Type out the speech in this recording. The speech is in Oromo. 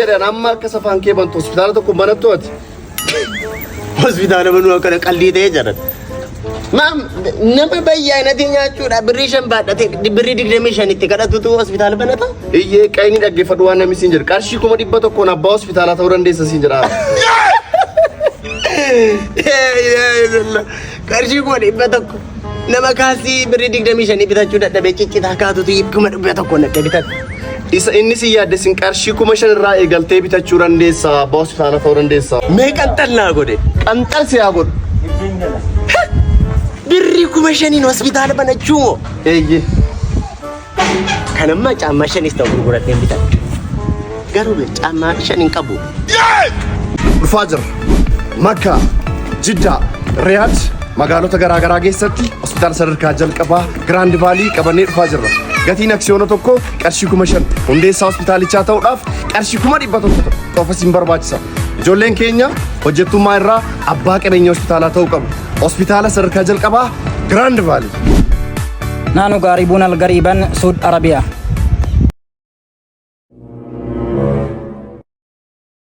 jedhan amma akka safaan kee bantu hospitaala tokko banattu ati. Hospitaala banuu akkana qallii ta'ee jedhan. Maam nama bayyaanatii nyaachuudha birrii 5 baadhatee birrii 25 itti kadhatutu hospitaala banata? Iyyee qayni dhaggeeffadhu waan namni siin jedhu. Qarshii 100,000 abbaa hospitaalaa ta'uu dandeessa siin jedha. Qarshii 100,000 nama kaalsii birrii 25 bitachuu dadhabee ciccitaa kaatutu 100,000 naqee bitata. Isa inni si yaaddessin qarshii 5,000 irraa eegaltee bitachuu dandeessa. Abbaa hospitaala ta'uu dandeessa. Mee qanxal naa godhe. Qanxal si haa godhu. Birrii 5,000n hospitaala banachuu moo? Eeyyee. Kan amma caammaa shanis ta'u gurguradheen bitadha. Garuu bee caammaa 5 hin qabu. Dhufaa jira. Makkaa, Jiddaa, Riyaad magaalota garaa garaa keessatti hospitaala sadarkaa jalqabaa Giraand Vaalii qabannee dhufaa jirra. Gatiin aksiyoona tokko qarshii 5,000 hundeessaa hospitaalichaa ta'uudhaaf qarshii 100,000 qofa siin barbaachisa. Ijoolleen keenya hojjettummaa irraa abbaa qabeenya hospitaalaa ta'uu qabu. Hospitaala sadarkaa jalqabaa Giraand Vaalii. نحن قاربون القريبا سود عربية.